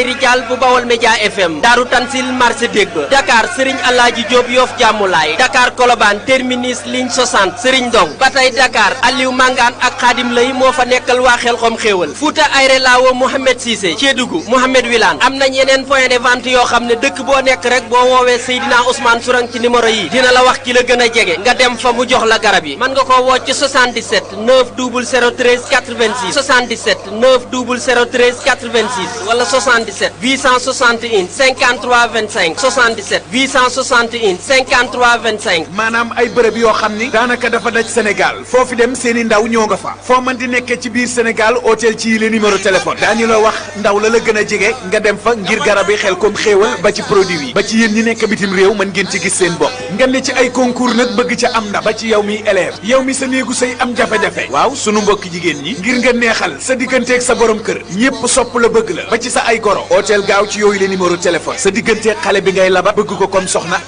daaray Rijal bu Bawol Média FM Daaru Tansil marché dégg Dakar Serigne Alaaji Diop Yoff Jàmmulaay Dakar Colobane terminus ligne 60 Serigne Ndong ba tey Dakar Aliou Mangane ak Khadim Lay moo fa nekkal waa Xelkom xéewal Fouta Ayre Lawo Mohamed Cissé Kédougou Mohamed Wilane am nañ yeneen point de vente yoo xam ne dëkk boo nekk rek boo woowee Seydina Ousmane Sourang ci numéro yi dina la wax ki la gën a jege nga dem fa mu jox la garab yi mën nga koo woo ci 77 90013 86 77 90013 86 wala 77 861 53 25 77 861 53 25. maanaam ay bërëb yoo xam ni daanaka dafa daj Sénégal foofu dem seeni ndaw ñoo nga fa foo mën di nekkee ci biir Sénégal hôtel ci yile numéro téléphone daañu la wax ndaw la gën a jege nga dem fa ngir garab yi Xelkom xéewal ba ci produit yi ba ci yéen ñi nekk bitim réew mën ngeen ci gis seen bopp nga ne ci ay concours nag bëgg ca am ndam ba ci yow mi élève yow mi sa néegu sëy am jafe-jafe waaw sunu mbokki jigéen ñi ngir nga neexal sa digganteeg sa borom kër ñépp sopp la bëgg la ba ci sa ay goro hôtel gaaw ci yooyu le numéro téléphone sa digganteeg xale bi ngay labat bëgg ko comme soxna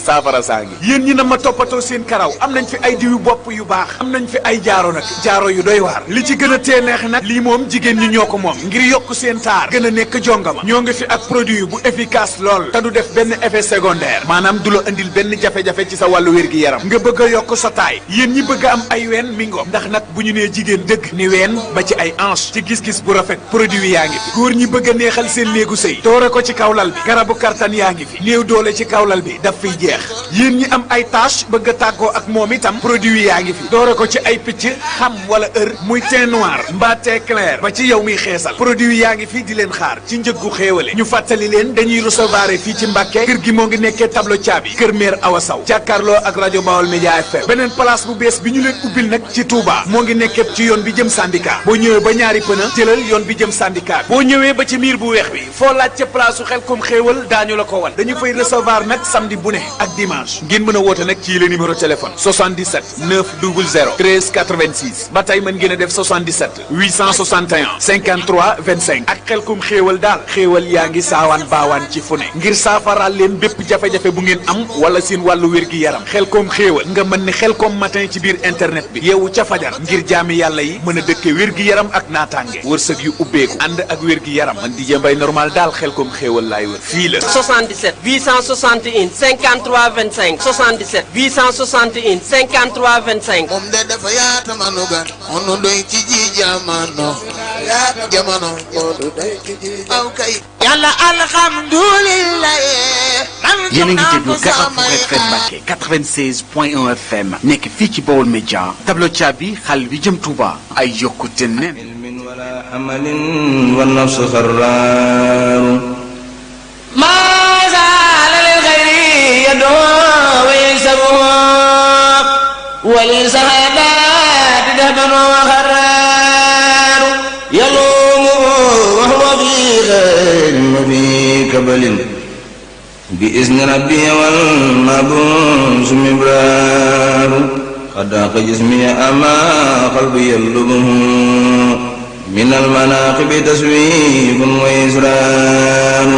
saafara saa ngi yéen ñi na ma toppatoo seen karaw am nañ fi ay diwu bopp yu baax am nañ fi ay jaaro nag jaaro yu doy waar li ci gën a tee neex nag lii moom jigéen ñi ñoo ko moom ngir yokk seen taar gën a nekk jongama ñoo ngi fi ak produit bu efficace lool te du def benn effet secondaire maanaam du la indil benn jafe-jafe ci sa wàllu wér-gi-yaram nga bëgg a yokk sa taay yéen ñi bëgg a am ay ween mingo ndax nag bu ñu nee jigéen dëgg ni ween ba ci ay hanche ci gis-gis bu rafet produit yaa ngi fi góor ñi bëgg a neexal seen néegu sëy doore ko ci kawlal bi garabu kartan yaa ngi fi néew doole ci kawlal bi daf fiy jeex yéen ñi am ay tache bëgg a tàggoo ak moom itam produit yaa ngi fi doore ko ci ay picc xam wala muy teint noir mbaa teint clair ba ci yow miy xeesal produit yaa ngi fi di leen xaar ci njëggu xéewale ñu fàttali leen dañuy recevoir fii ci Mbàkke kër gi moo ngi nekkee tableau caabi kër maire Awa Saw jàkkaarloo ak rajo Bawol Média FM beneen place bu bees bi ñu leen ubbil nag ci Touba moo ngi nekkee ci yoon bi jëm syndicat boo ñëwee ba ñaari pëna jëlal yoon bi jëm syndicat boo ñëwee ba ci miir bu weex bi foo laaj ca place su Xelkom xéewal daañu la ko wan dañu fay recevoir nag samedi bu ne ak dimanche ngeen mën a woote nag ci le numéro téléphone 77 900 13 86 ba tey mën ngeen a def 77 861 53 25 ak Xelkom xéewal daal xéewal yaa ngi saawaan baawaan ci fu ne ngir saafaraal leen bépp jafe-jafe bu ngeen am wala seen wàllu wér-gi-yaram Xelkom xéewal nga mën ne Xelkom matin ci biir internet bi yeewu ca fajar ngir jaami yàlla yi mën a dëkke wér-gi-yaram ak naataange wërsëg yu ubbeeku ànd ak wér-gi-yaram man di jëmbay normal daal Xelkom xéewal laay wër fii la 77 861 53 25 77 861 53 25 moom de dafa yaata manu gan onu doy ci ji jamono yaata jamono du doy ci ji aw kay yàlla alhamdulillah yéen a ngi déglu Carrefour FM Mbacké 96.1 FM nekk fii ci Bawol Média tableau caabi xal bi jëm Touba ay yokkute nen ilmin wala amalin wa nafs xarraaru ma zaala lil xayri yadoo wa yaysabu wa lil sahaadaati dahban wa xarraaru yaluumu wa huwa fi xayrin wa fi kabalin بإذن ربي والمبعوث مبرار خداق جسمي أما قلبي يلبه من المناقب تسويف وإسرار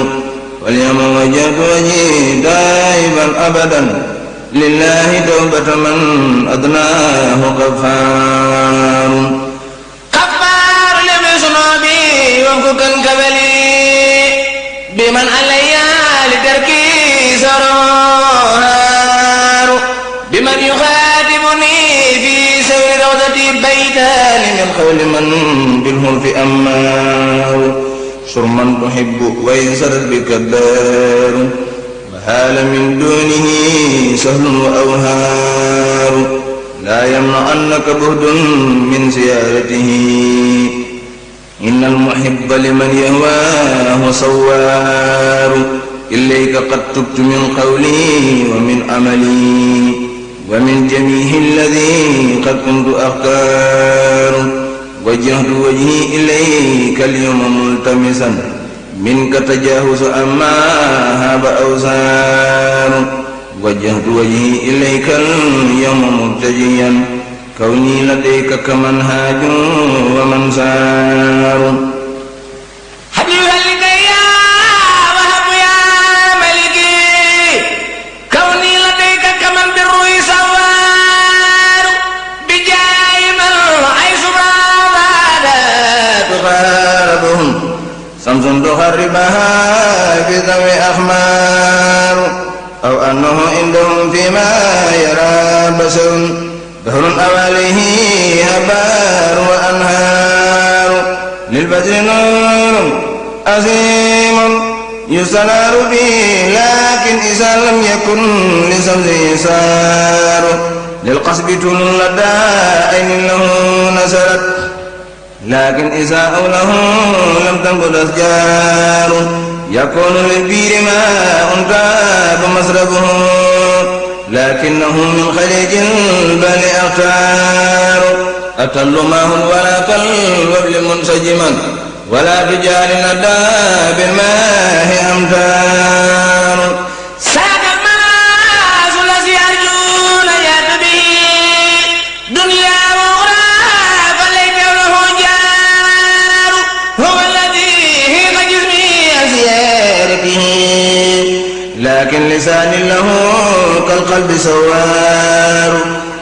واليوم وجهت وجهي دائما أبدا لله توبة من أدناه غفار غفار لمسنوبي وفكا كبلي بمن علي لتركي سرار بمن يخاطبني في سور روضتي بيتان من قول من بالهرف أمار شر من تحب وإن سرت بك الدار وهال من دونه سهل وأوهار لا يمنعنك برد من زيارته إن المحب لمن يهواه صوار إليك قد تبت من قولي ومن عملي ومن جميع الذي قد كنت أختار وجهت وجهي إليك اليوم ملتمسا منك تجاوز أما هاب أوزار وجهت وجهي إليك اليوم مبتجيا كوني لديك كمنهاج ومن سار شمس تخرب بها في ذوي أخمار أو أنه عندهم فيما يرى بشر دهر أو عليه هبار وأنهار للبدر نور عظيم يستنار به لكن إذا لم يكن لسمزه يسار للقصب طول لدى أين له نزلت لكن إذا أوله لم تنبت أشجار يكون للبير ماء تاب مسربه لكنه من خليج البل أختار أتل ماء ولا كالوبل منسجما ولا بجال ندى بالماء أمتار ساق الناس الذي يرجون يأت به دنيا وأخرى فليس له جار هو الذي هيق جسمي أزيارته لكن لسان له كالقلب سوار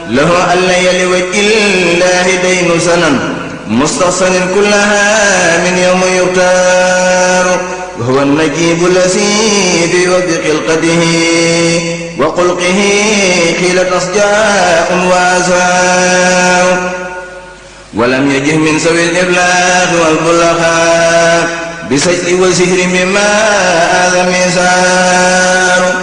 له ألا لوجه الله دين سنن مستصن كلها من يوم يختار وهو النجيب الذي في وقت خلقته وخلقه خيلت أصجاء وآثار ولم يجه من سوي الإبلاغ والبلغاء بسجد وسهر مما آذى ميسار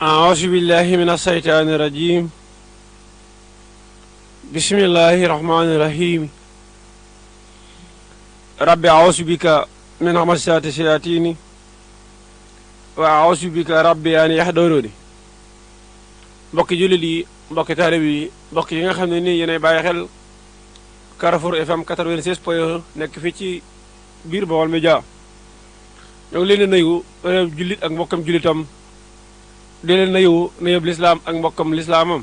أعوذ بالله من الشيطان الرجيم بسم الله الرحمن الرحيم ربي أعوذ بك من همزات الشياطين وأعوذ بك ربي أن يحضروني mbokki jullit yi mbokki taalibe yi mbokk yi nga xam ne nii yéenay bàyyi xel Carrefour FM 96.1 nekk fii ci biir Baol Média ñoo ngi leen di nuyu jullit ak mbokkam jullitam di leen nuyu nuyoob lislaam ak mbokkam lislaamam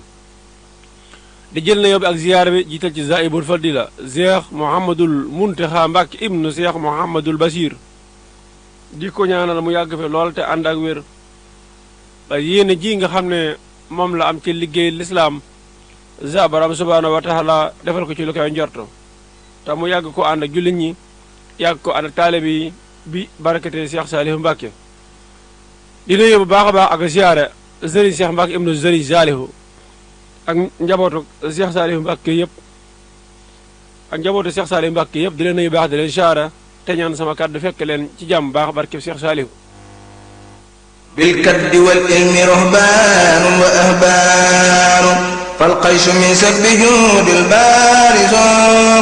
di jël nuyoo bi ak ziyaara bi jiital ci zaibul fadila Cheikh Mouhamadul Muntaxa Mbàkke ibnu Cheikh Mouhamadul Basir di ko ñaanal mu yàgg fi lool te ànd ak wér ba yéene ji nga xam ne moom la am ci liggéey lislaam za borom subhaanahu wa taala defal ko ci lu koy njorto te mu yàgg ko ànd ak jullit ñi yàgg ko ànd ak taalibe yi bi barakate Cheikh Saliou Mbàkke di nuyu bu baax a baax ak ziyaare Serigne Cheikh Mbacke ibnu Serigne Saliou ak njabootu Cheikh Saliou Mbacke yëpp ak njabootu Cheikh Saliou Mbacke yëpp di leen nuyu baax di leen ziyaare te ñaan sama kàddu fekk leen ci jàmm baax barke Cheikh Saliou بالكد والعلم رهبان وأهبان فالقيس من سب جود البارز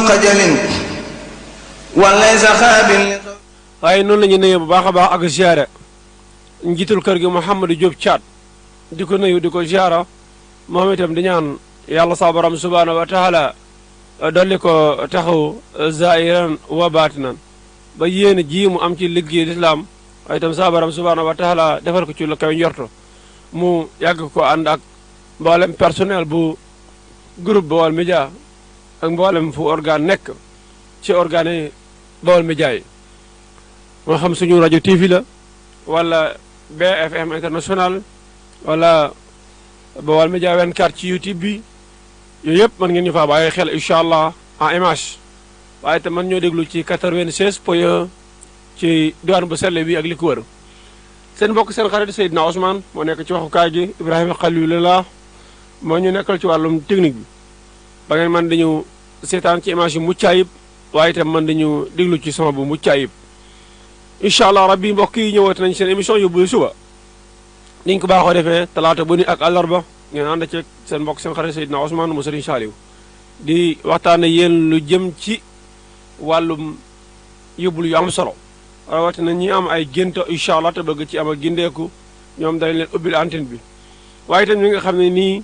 خجل وليس خاب waaye noonu la ñu nuyu bu baax a baax ak ziyaare njiitul kër gi Mouhamadou Diop Thiat di ko nuyu di ko ziyaara moom itam di ñaan yàlla sa borom subhaanahu wa taala dolli ko taxaw zaahiran wa baatinan ba yéene ji mu am ci liggéey lislaam waaye itam sa borom subhaanahu wa taala defal ko ci lu kaw njorto mu yàgg ko ànd ak mboolem personnel bu groupe Baol Média ak mboolem fu organe nekk ci organe yi Baol Média yi moo xam suñu rajo TV la wala BFM international wala Baol Média 24 ci YouTube bi yooyu yëpp mën ngeen ñu faa bàyyi xel incha allah en image waaye itam mën ñoo déglu ci 96.1 ci diwaan bu sell bi ak li ko wër seen mbokk seen xarit Seydina Ousmane moo nekk ci waxukaay gi Ibrahima Khalilullah moo ñu nekkal ci wàllum technique bi ba ngeen mën dañu seetaan ci image yu mucc ayib waaye itam mën dañu déglu ci son bu mucc ayib incha allah rabbi mbokk yi ñëwaat nañ seen émission yóbbu suba niñ ko baaxoo defee talaata bu ni ak àllarba ngeen ànd ceeg seen mbokk seen xarit Seydina Ousmane mu Serigne Saliou di waxtaane yéen lu jëm ci wàllum yóbbul yu am solo rawatina ñi am ay gént incha allah te bëgg ci am ak gindeeku ñoom dañ leen ubbil antenne bi waaye itam ñi nga xam ne nii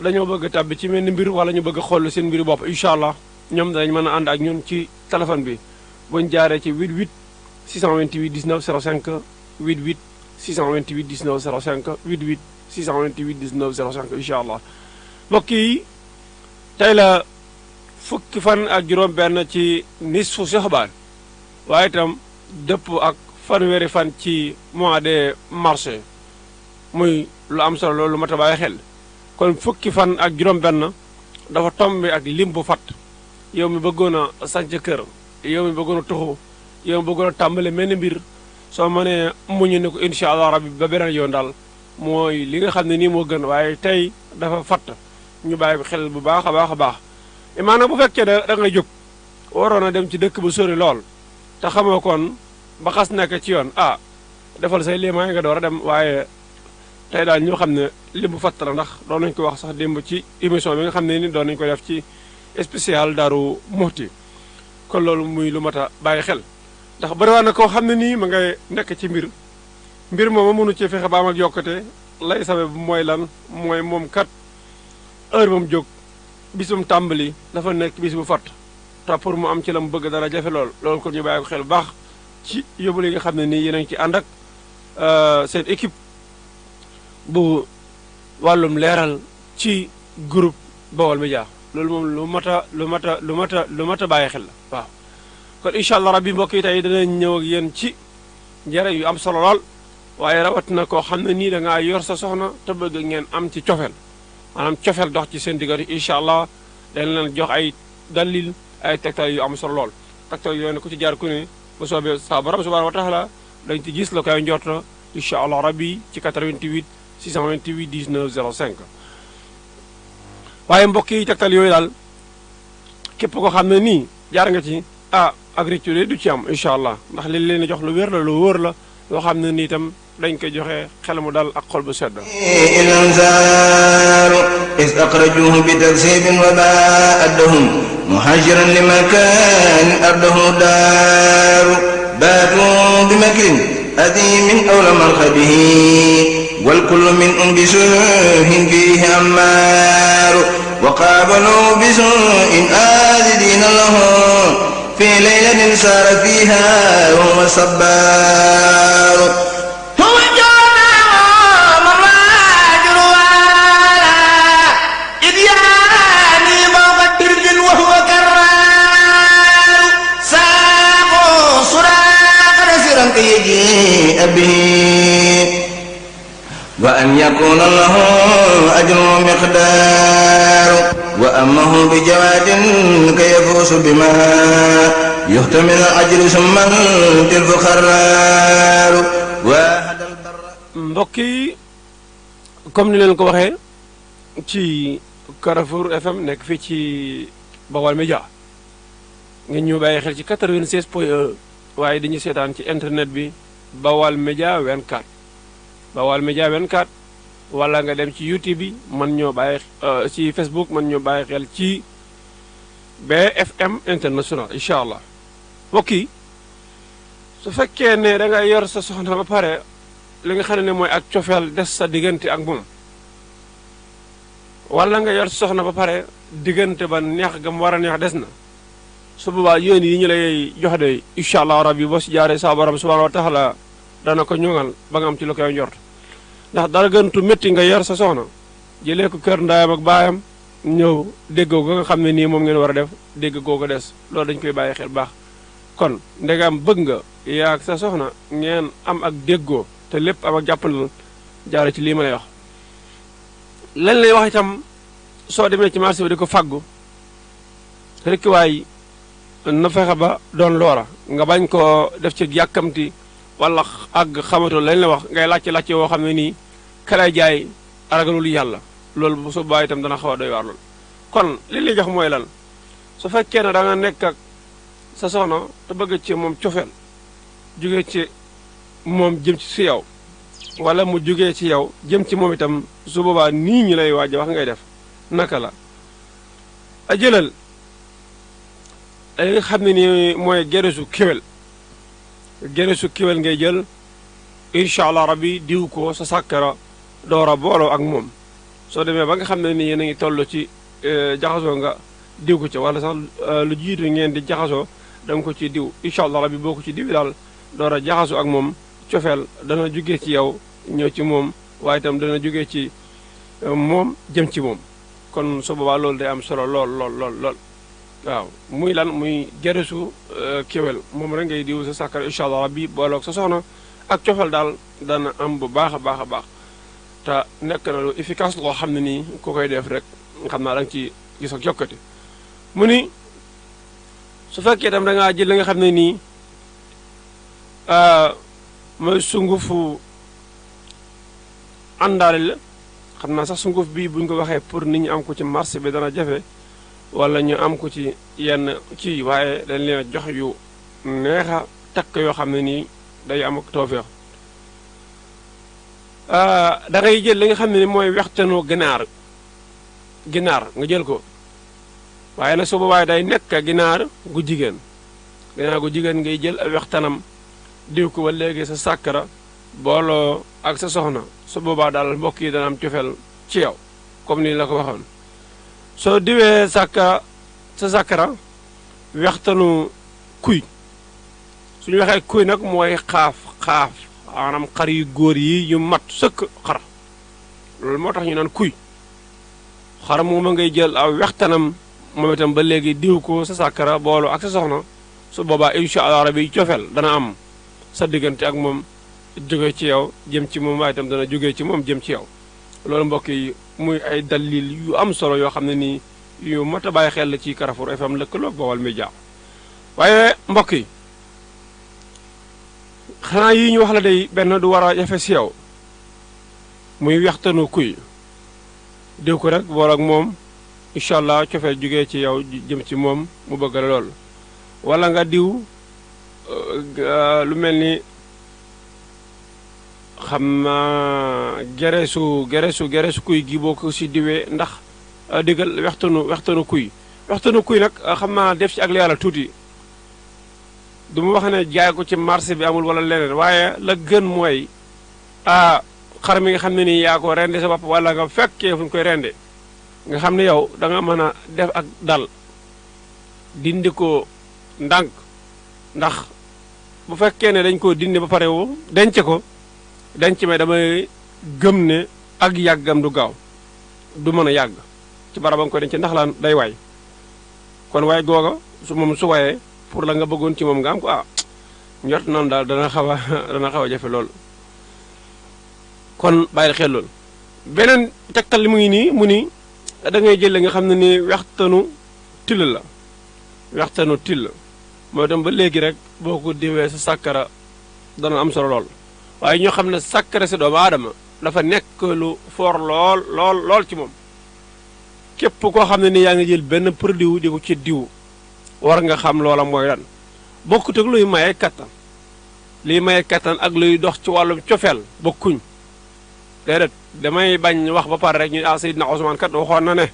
dañoo bëgg a tàbbi ci mel ni mbir wala ñu bëgg a xool seen mbiru bopp incha allah ñoom danañ mën a ànd ak ñun ci téléphone bi buñ jaaree ci 88 628 19 05 88 628 19 05 88 628 19 05 incha allah mbokk yi tey la fukki fan ak juróom-benn ci nisfu Sha'ban waaye itam dëpp ak fanweeri fan ci mois de mars muy lu am solo loolu mat a bàyyi xel kon fukki fan ak juróom-benn dafa tombé ak lim bu fat yow mi bëggoon a sanc kër yow mi bëggoon a tuxu yow mi bëggoon a tàmbale mel ni mbir soo mënee muñu ne ko incha allah rabbi ba beneen yoon daal mooy li nga xam ne nii moo gën waaye tey dafa fatt ñu bàyyi ko xel bu baax a baax a baax maanaam bu fekkee da ngay jóg waroon a dem ci dëkk bu sori lool te xamoo kon ba xas nekk ci yoon defal say liimaa nga door a dem waaye tey daal ñoo xam ne li bu fatt la ndax doon nañu ko wax sax démb ci émission bi nga xam ne ni doon nañu ko def ci spécial Daaru Muxti kon loolu muy lu mat a bàyyi xel ndax bëriwaa na koo xam ne nii ma ngay nekk ci mbir moom mënu ci fexe ba am ak yokkate lay sabab mooy lan mooy moom kat heure moom jóg bis bu mu tàmbali dafa nekk bis bu fatt te pour mu am ci la mu bëgg dara jafe loolu kon ñu bàyyi ko xel bu baax ci yóbbu li nga xam ne nii yéen a ngi ci ànd ak seen équipe bu wàllum leeral ci groupe Baol Média loolu moom lu mat a bàyyi xel la waaw kon incha allah rabbi mbokk yi tey danañ ñëw ak yéen ci njëriñ yu am solo lool waaye rawat na koo xam ne nii da ngaa yor sa soxna te bëgg ngeen am ci cofeel maanaam cofeel dox ci seen diggante incha allah dañ leen jox ay dalil ay tegtal yu am solo lool tegtal yooyu ne ku ci jaar ku ne ba soobee sa borom subhanahu wa taala dañ ci gis la koy njorta incha allah rabbi ci 88 628 19 05 waaye mbokk yi tegtal yooyu daal képp ko xam ne nii jaar nga ci agriculture du ci am incha allah ndax li leen jox lu wér la lu wóor la loo xam ne nii itam dañ koy joxe xel mu dal ak xol bu sedd الأنصار إذ أخرجوه بتكسيب وباءدهم مهاجرا لمكان أرضه دار باتوا بمكر أثيم أول مرخبه والكل منهم بسوء فيه أمار وقابلوا بسوء آذدين له في ليلة سار فيها وهو صبار هو جانا من راجل والا إذ يعني فوق الدرج وهو كرار ساقوا صراخ نسرا كي يجيء به وأن يكون له أجر مقدار وأمه بجواد كيفوس بما يحتمل الأجر ثم تلف خرار وهذا البر mbokk yi comme ni leen ko waxee ci Carrefour FM nekk fii ci Baol Média ngeen ñu bàyyi xel ci 96.1 waaye dañuy seetaan ci internet bi Baol Média 24 Baol Média 24 wala nga dem ci YouTube bi man ñoo bàyyi ci Facebook man ñoo bàyyi xel ci BFM international incha allah mbokk yi su fekkee ne da nga yor sa soxna ba pare li nga xam ne mooy ak cofeel des sa diggante ak moom wala nga yor sa soxna ba pare diggante ba neex ga mu war a neex des na su boobaa yéen yi ñu lay jox de incha allah rabbi boo si jaaree sa borom subhanahu wa taala dana ko ñoŋal ba nga am ci la koy njort ndax dara gëntu métti nga yor sa soxna jëlee ko kër ndaayam ak baayam ñëw déggoo ko nga xam ne nii moom ngeen war a def dégg goo ko des loolu dañ koy bàyyi xel baax kon ndegam bëgg nga yaa ak sa soxna ngeen am ak déggoo te lépp am ak jàppandal jaare ci lii ma lay wax lañ lay wax itam soo demee ci marché bi di ko fàggu rekk waay na fexe ba doon loola nga bañ koo def ci yàkkamti wala àgg xamatoo lañ la wax ngay làcce woo xam ne nii kalay jaay ragalul yàlla loolu bu su bàyyi itam dana xaw a doy waar loolu kon li lay jox mooy lan su fekkee ne da nga nekk ak sa soxna te bëgg ci moom cofeel jógee ci moom jëm ci si yow wala mu jógee ci yow jëm ci moom itam su boobaa nii ñu lay waaj wax ngay def naka la a jëlal li nga xam ne nii mooy geresu kéwél ngay jël incha allah rabbi diw ko sa sàkkara door a booloo ak moom soo demee ba nga xam ne nii yéen a ngi toll ci jaxasoo nga diw ko ci wala sax lu jiitu ngeen di jaxasoo da nga ko ci diw incha allah rabbi boo ko ci diw daal door a jaxasoo ak moom cofeel dana jógee ci yow ñëw ci moom waaye itam dana jógee ci moom jëm ci moom kon su boobaa loolu day am solo lool waaw muy lan muy geresu kéwél moom rek ngay diw sa sàkkar incha allah rabbi booloog sa soxna ak cofeel daal dana am bu baax a baax a baax te nekk na lu efficace loo xam ne nii ku koy def rek xam naa da nga ci gis ak yokkati mu ni su fekkee itam da ngaa jël li nga xam ne nii mooy sungufu àndaale la xam naa sax sunguf bii buñ ko waxee pour nit ñi am ko ci marché bi dana jafe wala ñu am ko ci yenn kii waaye dañ leen jox yu neex a takk yoo xam ne nii day am ak toofeex da ngay jël li nga xam ne ni mooy wextanu ginaar nga jël ko waaye nag su boobaa day nekk ginaar gu jigéen ngay jël wextanam diw ko ba léegi sa sàkkara booloo ak sa soxna su boobaa daal mbokk yi dana am cofeel ci yow comme ni la ko waxoon soo diwee sa sàkkara wextanu kuy suñu waxee kuy nag mooy xaaf maanaam xar yu góor yi yu mat sëkk xar loolu moo tax ñu naan kuy xar moom a ngay jël aw wextanam moom itam ba léegi diw ko sa sàkkara booloo ak sa soxna su boobaa incha allah rabi cofeel dana am sa diggante ak moom jóge ci yow jëm ci moom waaye itam dana jóge ci moom jëm ci yow loolu mbokk yi muy ay dalil yu am solo yoo xam ne nii yu mat a bàyyi xel la ci Carrefour FM lëkkaloog Baol Média waaye mbokk yi xanaa yi ñu wax la day benn du war a jafe si yow muy wextanu kuy diw ko rek bool ak moom incha allah cofeel jóge ci yow jëm ci moom mu bëgg la lool wala nga diw lu mel ni xam naa gereesu kuy gi boo ko si diwee ndax diggal wextanu kuy nag xam naa def ci ak la yàlla tuuti du ma wax ne jaay ko ci marché bi amul wala leneen waaye la gën mooy xar mi nga xam ne nii yaa ko rende sa bopp wala nga fekkee fu ñu koy rende nga xam ne yow da nga mën a def ak dal dindi ko ndànk ndax bu fekkee ne dañ koo dindi ba pare wu denc may damay gëm ne ak yàggam du gaaw du mën a yàgg ci barab ba nga koy denc ndax laan day waay kon waay googa su wayee pour la nga bëggoon ci moom nga am ko njort noonu daal dana xaw a jafe loolu kon bàyyil xel loolu beneen tegtal li mu ngi nii mu ni da ngay jël nga xam ne ni wextanu till mooy itam ba léegi rek boo ko diwee sa sàkkara dana am solo lool waaye ñoo xam ne sàkkara si doomu aadama dafa nekk lu foor lool ci moom képp koo xam ne ni yaa ngi jël benn produit di ko ci diw war nga xam loola mooy lan bokkut ak luy maye kattan liy maye kattan ak luy dox ci wàllum cofeel bokkuñ déedéet damay bañ wax ba pare rek ñu Seydina Ousmane kat waxoon na ne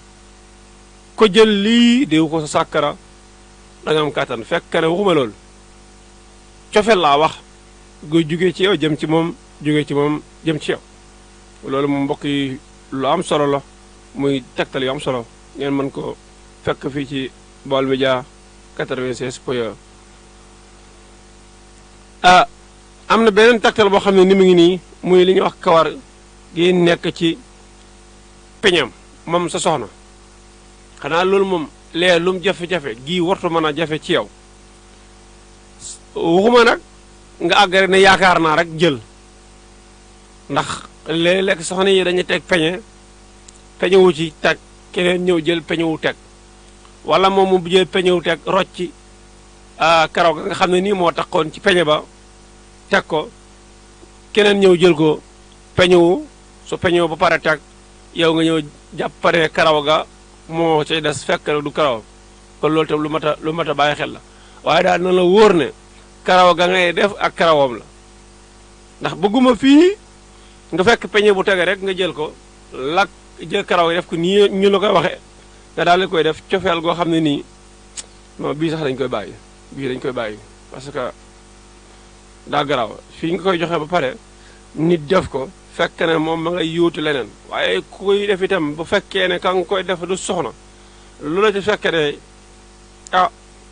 ko jël lii diw ko sa sàkkara da nga am kattan fekk ne waxuma loolu cofeel laa wax guy jugee ci yow jëm ci moom jugee ci moom jëm ci yow loolu moom mbokk yi lu am solo la muy tegtal yu am solo ngeen mën ko fekk fii ci Baol Média 96.1 am na beneen tegtal boo xam ne ni mu ngi nii muy li ñuy wax kawar gi nekk ci peñam moom sa soxna xanaa loolu moom lee lum jafe-jafe gii wartu mën a jafe ci yow waxuma nag nga àggare ne yaakaar naa rek jël ndax léeg-léeg soxna yi dañuy teg peñewu ci teg keneen ñëw jël peñewu teg wala moom mu jël peñewu teg rocci karaw nga xam ne nii moo taxoon ci peñe ba teg ko keneen ñëw jël ko peñewu su peñewu ba pare teg yow nga ñëw jàppare karaw ga moo cay des fekk du karaw kon loolu tam lu mat a bàyyi xel la waaye daal na la wóor ne karaw ga ngay def ak karawam la ndax bëgguma fii nga fekk peñe bu tege rek nga jël ko lak jël karaw yi def ko nii ñu la koy waxee nga daal di koy def cofeel goo xam ne nii non bii sax dañ koy bàyyi parce que daa garaaw fii nga koy joxe ba pare nit def ko fekk ne moom ma ngay yóotu leneen waaye ku koy def itam bu fekkee ne ka nga koy def du soxna lu la ci fekkee ne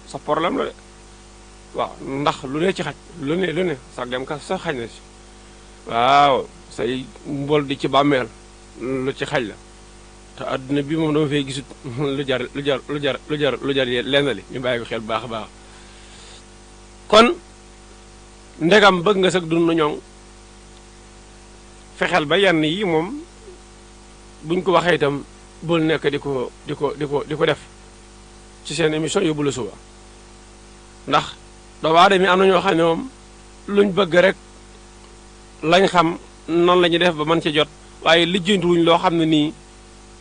sa problème la de waaw ndax lu ne ci xaj lu ne sax dem ka sa xaj na si waaw say mbol di ci bàmmeel lu ci xaj la te àdduna bi moom dama fay gisut lu jar lenn li ñu bàyyi ko xel baax a baax kon ndegam bëgg nga sag dund ñoŋ fexeel ba yenn yi moom buñ ko waxee itam bul nekk di ko def ci seen émission Yóbbu la Suba ndax doomu aadama yi am na ñoo xam ne moom luñ bëgg rek lañ xam noonu la ñuy def ba mën ca jot waaye lijjantiwuñ loo xam ne nii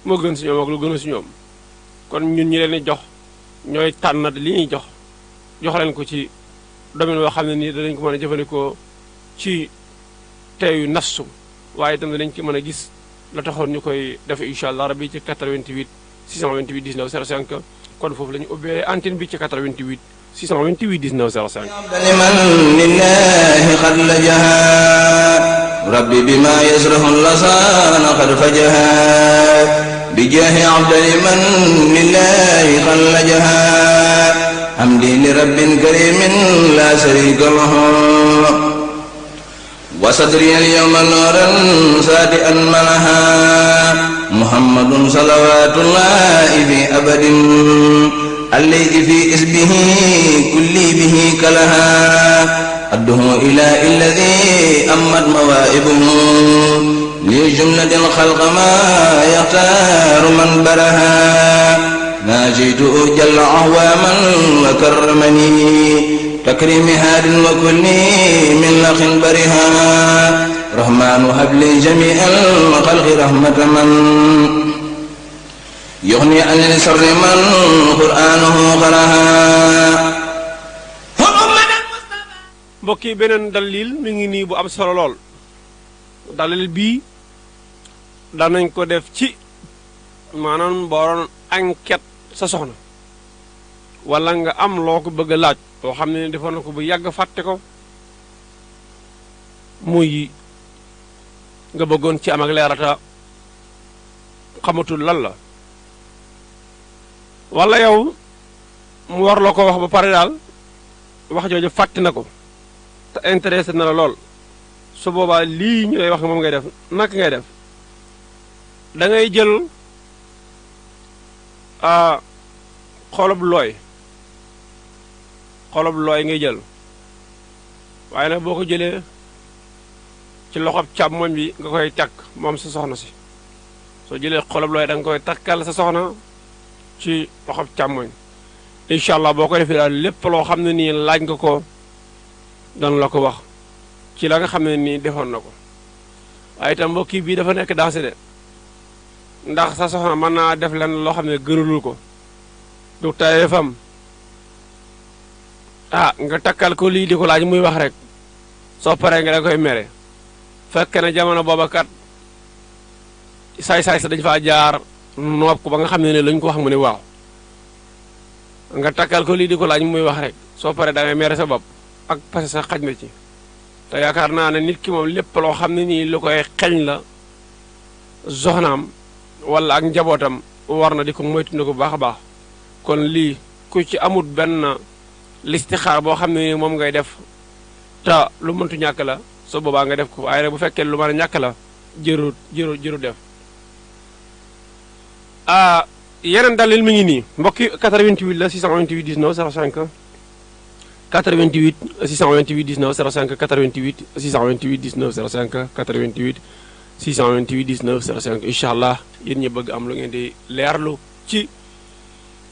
moo gën si ñoom ak lu gën a si ñoom kon ñun ñi leen di jox ñooy tànn li ñuy jox leen ko ci domaine boo xam ne nii danañ ko mën a jëfandikoo ci teeyu nafsu waaye itam danañ ci mën a gis la taxoon ñu koy defe incha allah rabbi ci 88 628 19 05 kon foofu la ñu ubbee antenne bi ci 88 628 19 05 لمن لله قد لجها ربي بما يسره اللسان قد فجها بجاه عبد لمن لله قد لجها حمدي لرب كريم لا شريك له وصدري اليوم نورا صادئا منها محمد صلوات الله في أبد الذي في اسمه كل به كلها أده إلى الذي أمت موائبه لجملة الخلق ما يختار من برها ناجيته جل عواما وكرمني تكريم هاد وكل من لخ برها رحمن هب لي جميع الخلق رحمة من يغني عن الشر من قرآنه قرها mbokk yi beneen dalil mi ngi nii bu am solo lool dalil bii danañ ko def ci maanaam booroon enquête sa soxna wala nga am loo ko bëgg a laaj loo xam ne defoon na ko bu yàgg fàtte ko muy nga bëggoon ci am ak leerata xamatul lan la wala yow mu war la ko wax ba pare daal wax jooju fàtte na ko te intéressé na la lool su boobaa lii ñu lay wax moom ngay def naka ngay def da ngay jël xolob looy ngay jël waaye nag boo ko jëlee ci loxob càmmoñ bi nga koy takk moom sa soxna si soo jëlee xolob looy da nga koy takkal sa soxna ci loxob càmmoñ incha allah boo ko defee daal lépp loo xam ne nii laaj nga ko dana la ko wax ci la nga xam ne nii defoon na ko waaye itam mbokk bii dafa nekk dansé de ndax sa soxna mën naa def len loo xam ne gënalul ko du tayee fam nga takkal ko lii di ko laaj muy wax rek soo paree nga da koy mere fekk na jamono booba kat saay-saay sa dañ faa jaar noob ko ba nga xam ne ne lañ ko wax mu ne waaw nga takkal ko lii di ko laaj muy wax rek soo paree da ngay mere sa bopp ak parce que sa xaj na ci te yaakaar naa ne nit ki moom lépp loo xam ne nii lu koy xeeñ la soxnaam wala ak njabootam war na di ko moytu na ko baax a baax kon lii ku ci amut benn listixaar boo xam ne nii moom ngay def te lu mëntu ñàkk la soo boobaa nga def ko waaye rek bu fekkee lu mën a ñàkk la jëru def yeneen dalil mi ngi nii mbokki 88 la 628 19 05 88 628 19 05 88 628 19 05 88 628 19 05 incha allah yéen ñi bëgg am lu ngeen di leerlu ci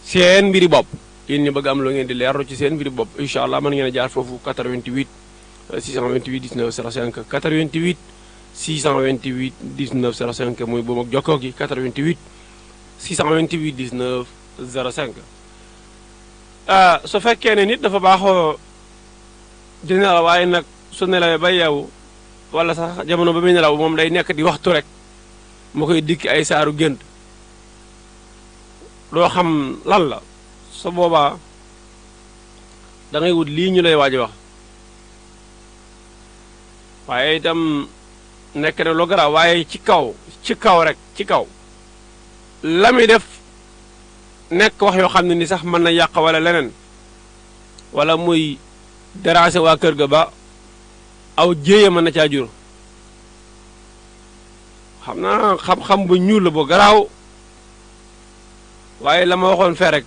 seen mbiri bopp yéen ñi bëgg am lu ngeen di leerlu ci seen mbiri bopp incha allah mën ngeen a jaar foofu 88 628 19 05 88 628 19 05 muy boobu ak jokkoo gi 88 628 19 05 su fekkee ne nit dafa baaxoo di nelaw waaye nag su nelawee ba yeewu wala sax jamono ba muy nelaw moom day nekk di waxtu rek mu koy dikki ay saaru gént doo xam lan la su boobaa da ngay wut lii ñu lay waaj wax waaye itam nekk na lu garaaw waaye ci kaw rek ci kaw la muy def nekk wax yoo xam ne ni sax mën na yàq wala leneen wala muy déranger waa kër ga ba aw jéeya mën na caa jur xam naa xam-xam bu ñuul la bu garaaw waaye la ma waxoon fee rek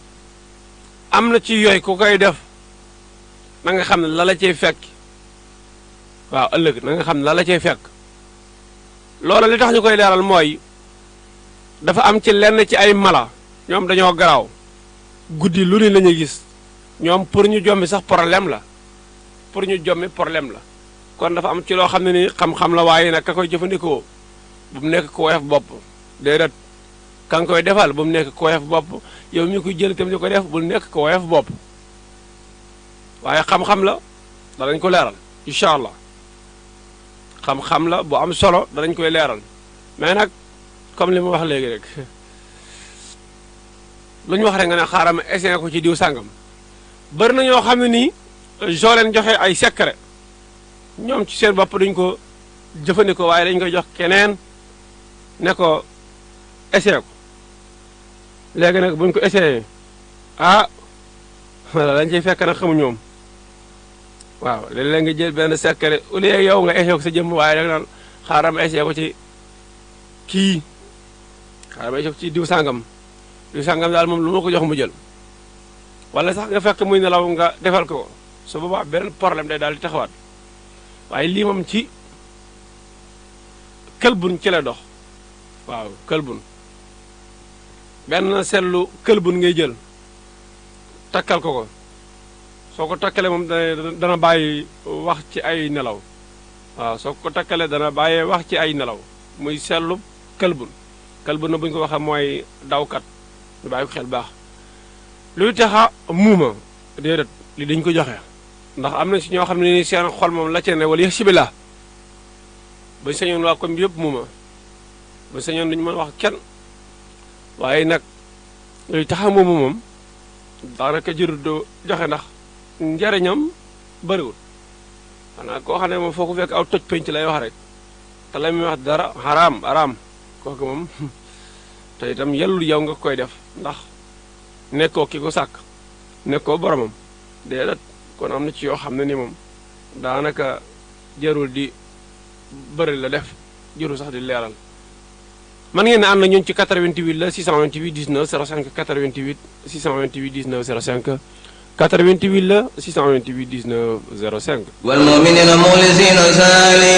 am na ci yooyu ku koy def na nga xam ne la la cay fekk waaw ëllëg na nga xam ne la la cay fekk loolu li tax ñu koy leeral mooy dafa am ci lenn ci ay mala ñoom dañoo garaaw guddi lu ne la ñuy gis ñoom pour ñu jommi sax problème la pour ñu jommi problème la kon dafa am ci loo xam ne ni xam-xam la waaye nag ka koy jëfandikoo bu mu nekk ku woyof bopp déedéet ka nga koy defal bu mu nekk ku woyof bopp yow mi koy jël itam di ko def bul nekk ku woyof bopp waaye xam-xam la danañ ko leeral incha allah xam-xam la bu am solo danañ koy leeral mais nag comme li ma wax léegi rek lu ñu wax rek nga ne xaaral ma essayé ko ci diw sàngam bari na ñoo xam ne nii soo leen joxe ay secret ñoom ci seen bopp duñ ko jëfandikoo waaye dañ koy jox keneen ne ko essayé ko léegi nag buñ ko essayé wala dañ ciy fekk nag xamu ñoom waaw léeg-léeg nga jël benn secret au lieu yow nga essayé ko sa jëmm waaye da nga naan xaaral ma essayé ko ci kii xaaral ma essayé ko ci diw sàngam daal moom lu ma ko jox mu jël wala sax nga fekk muy nelaw nga defal ko su boobaa benn problème day daal di taxawaat waaye lii moom ci këlbun ci la dox waaw këlbun benn seetlu këlbun ngay jël takkal ko soo ko takkalee moom dana bàyyi wax ci ay nelaw waaw soo ko takkalee dana bàyyee wax ci ay nelaw muy seetlu këlbun na bu ñu ko waxee mooy dawkat ñu bàyyi ko xel baax luy taxa muuma déedéet li dañ ko joxe ndax am na si ñoo xam ne ni seen xol moom la ca ne wala yëg si bi la bañ sañoon waa comme yëpp muuma bañ sañoon duñu mën wax kenn waaye nag luy taxa muuma moom daanaka jërul do joxe ndax njariñam bëriwul xanaa koo xam ne moom foo ko fekk aw toj penc lay wax rek te la muy wax dara araam kooku moom te itam yellul yow nga koy def ndax nekkoo ki ko sàkk nekkoo boromam déedéet kon am na ci yoo xam ne ni moom daanaka jarul di bëri la def jarul sax di leeral man ngeen ne ànd na ñun ci 88 la 628 19 05 88 628 19 05 88 la 628 19 05 والمؤمنين مخلصين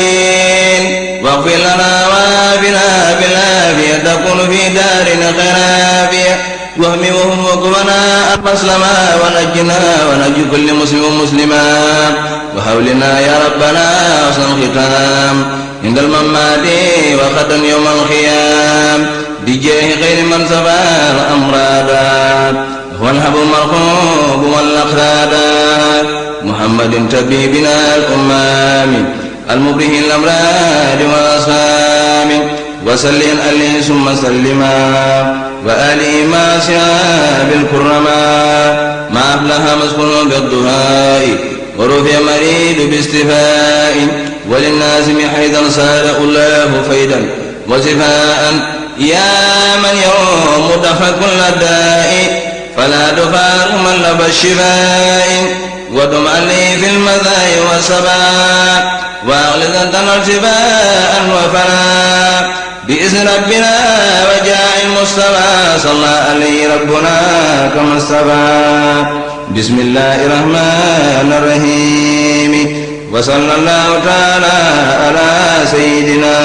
سالين واغفر لنا وافنا بالعافية تكون في دارنا خير وهم وهم وقونا المسلما ونجنا ونجي كل مسلم ومسلما وحولنا يا ربنا حسن الختام عند الممات وختم يوم الخيام بجاه خير من سبى الأمراض والحب المرحوب والأخلاد محمد طبيبنا الأمام المبره الأمراض والأسلام وسلم عليه ثم سلما وآله ما شاب الكرماء ما أفلح مسكون بالدهاء ورفع مريد باستفاء وللناس من حيث صار الله فيدا وشفاء يا من يوم دفع كل داء فلا دفاع من لبى الشفاء ودم عليه في المذاء والسباء وأغلظ تنال شفاء وفلاء بإذن ربنا وجاء المصطفى صلى عليه ربنا كما اصطفى بسم الله الرحمن الرحيم وصلى الله تعالى على سيدنا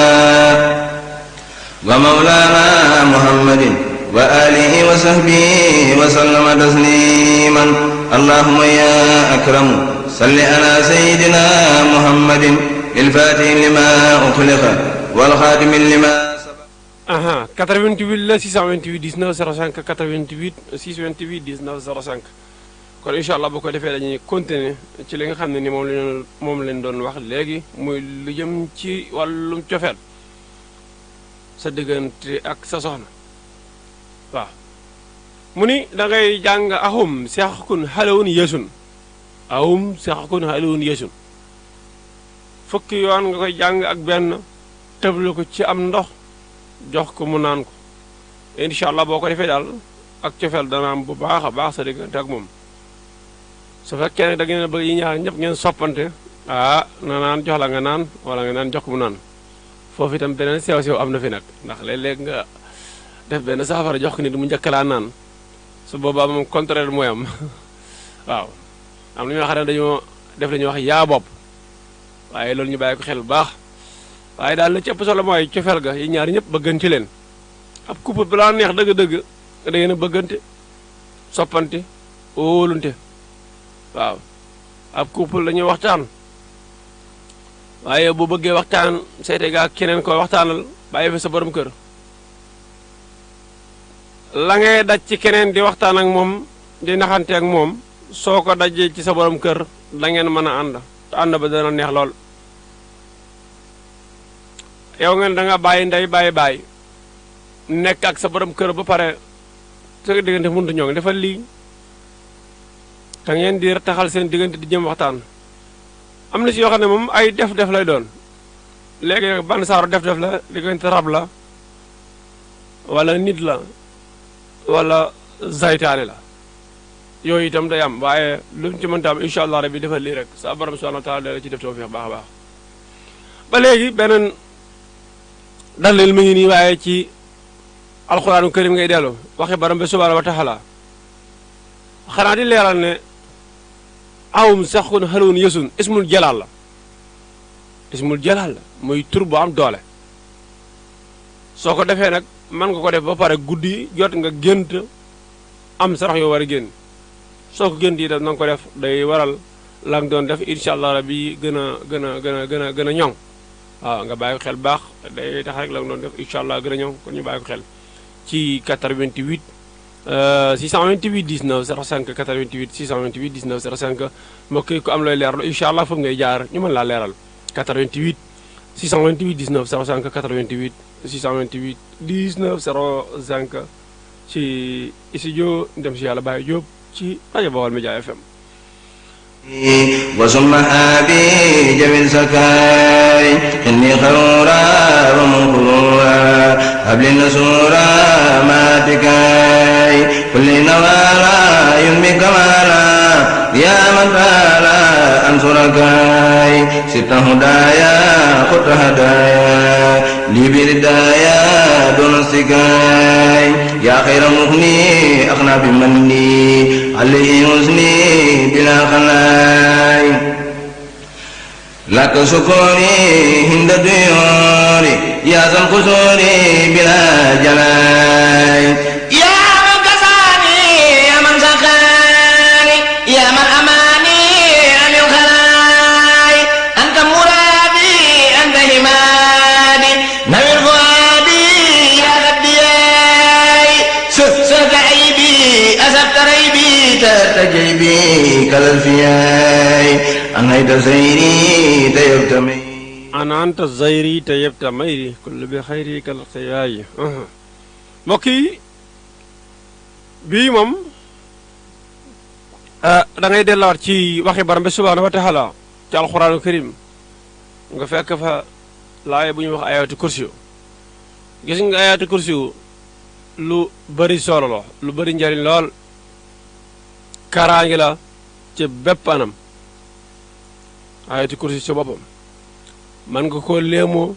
ومولانا محمد وآله وصحبه وسلم تسليما اللهم يا أكرم صل على سيدنا محمد الفاتح لما أخلق والخاتم لما سبق 88 la 628 19 05 88 628 19 05 kon incha allah bu ko defee dañuy continuer ci li nga xam ne ni moom leen doon wax léegi muy lu jëm ci wàllum cofeel sa diggante ak sa soxna waaw mu ni da ngay jàng ahum seexakun xalawun yeesun ahum seexakun xalawun yeesun fukki yoon nga koy jàng ak benn tëblu ko ci am ndox jox ko mu naan ko incha allah boo ko defee daal ak cofeel dana am bu baax a baax sa diggante ak moom su fekkee ne da ngeen bëgg yi ñaar ñëpp ngeen soppante na naan jox la nga naan wala nga naan jox ko mu naan foofu itam beneen sew-sew am na fi nag ndax léeg-léeg nga def benn saafara jox ko nit mu njëkk laa naan su boobaa moom contraire mooy am waaw am na ñoo xam ne dañoo def la ñuy wax yaa bopp waaye loolu ñu bàyyi ko xel bu baax waaye daal la ci ëpp solo mooy cofeel ga yi ñaari ñëpp bëggante leen ab couple balaa neex dëgg-dëgg da ngeen a bëggante soppante óolunte waaw ab couple la ñuy waxtaan waaye bu bëggee waxtaan seete gaa keneen ko waxtaanal bàyyi fi sa borom kër la ngay daj ci keneen di waxtaan ak moom di naxante ak moom soo ko dajee ci sa borom kër da ngeen mën a ànd te ànd ba dana neex lool yow ngeen da nga bàyyi ndey bàyyi nekk ak sa borom kër ba pare sa diggante mënut a ñoo ngi defal lii te ngeen di taxal seen diggante di jëm waxtaan am na si yoo xam ne moom ay def-def lay doon léegi nag ban saaru def-def la diggante rab la wala nit la wala zaytaane la yooyu itam day am waaye lu mu ci mënta am incha allah rabbi defal lii rek sa borom subhanahu wa taala dala ci def tawfiix baax a baax ba léegi beneen dalil mi ngi nii waaye ci alxuraanu karim ngay dellu waxi borom bi subhanahu wa taala xanaa di leeral ne awum saxun xalun yësun ismul jalaal la ismul jalaal la muy tur bu am doole soo ko defee nag mën nga ko def ba pare guddi jot nga gént am sarax yoo war a génn soo ko gént yi def na nga ko def day waral la nga doon def incha allah rabbi gën a ñoŋ waaw nga bàyyi ko xel baax day tax rek la nga doon def incha allah gën a ñoŋ kon ñu bàyyi ko xel ci 88 628 19 05 88 628 19 05 mbokk yi ku am looy leerlu incha allah foofu ngay jaar ñu mën laa leeral 88 628 19 05 88 628 19 05 ci studio dem si yàlla Baye Diop ci rajo Baol Média FM. وسمها بجميل سكاي إني خرورا ومنقرورا هب لي نسورا ما تكاي كل نوالا ينمي كمالا يا من فالا أنصركاي ست هدايا خط هدايا لي بردايا دون السكاي يا خير مغني أغنى بمني عليه حسني بلا خلاي لك سكوني هند ديوري يا ذا القصور بلا جلاي يا من كساني يا من سخاني يا من أماني عن الخلاي أنت مرادي أنت همادي نوير فؤادي يا غدياي سك عيبي أسبت ريبي تجيبي كالفياي أنت زيري تيبت ميري أنت زيري تيبت ميري كل بخيري كالخياي mbokk yi bii moom da ngay delluwaat ci waxi borom bi subhaanahu wa taala ci alxuraanu karim nga fekk fa laaya bu ñuy wax ayaatu kursi gis nga ayaatu kursi lu bëri solo la lu bëri njariñ lool kaaraange la ci bépp anam ayaatu kursi ci boppam man nga koo léemoo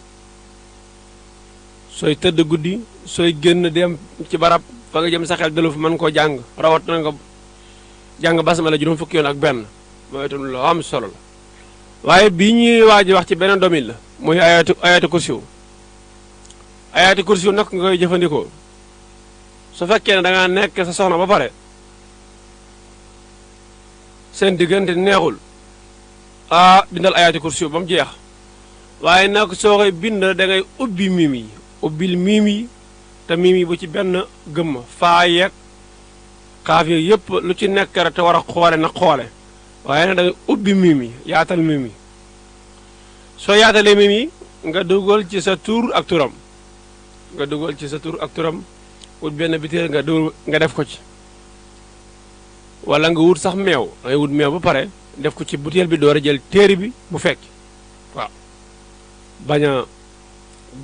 sooy tëdd guddi sooy génn dem ci barab fa nga jëm sa xel dalu fa mën koo jàng rawat na nga jàng basmala juróom fukki yoon ak benn mooy itam lu am solo la waaye bii ñuy waaj wax ci beneen domaine la muy ayaatu kursi ayaatu kursi nag nga koy jëfandikoo su fekkee ne da ngaa nekk sa soxna ba pare seen diggante neexul bindal ayaatu kursi ba mu jeex waaye nag soo koy bind da ngay ubbi miim yi ubbil miim yi te miim yi bu ci benn gëmm faa yeeg xaaf yooyu yëpp lu ci nekk rek te war a xoole na xoole waaye nag da ngay ubbi miim yi yaatal miim yi soo yaatalee miim yi nga dugal ci sa tur ak turam nga dugal ci sa tur ak turam wut benn biteel nga def ko ci wala nga wut sax meew ngay wut meew ba pare def ko ci butéel bi door a jël téere bi mu fekk waaw bañ a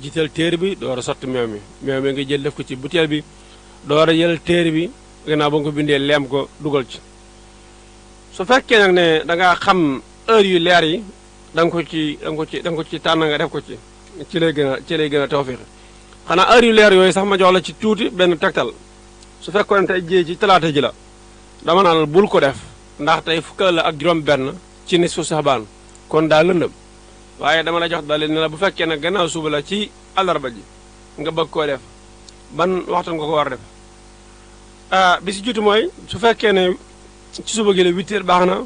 jiital téere bi door a sotti meew mi nga jël def ko ci butéel bi door a jël téere bi gannaaw ba nga ko bindee leem ko dugal ci su fekkee nag ne da nga xam heure yu leer yi da nga ko ci tànn nga def ko ci lay gën a tawfiix xanaa heure yu leer yooyu sax ma jox la ci tuuti benn tegtal su fekkoon tey jii ci talaata ji la dama naan bul ko def ndax tey fukk la ak juróom benn ci nisfu saxbaan kon daa lëndëm waaye dama la jox daal ne la bu fekkee ne gannaaw suba la ci àllarba ji nga bëgg koo def ban waxtu nga ko war a def bi si jiitu mooy su fekkee ne ci suba gi la 8 heures baax na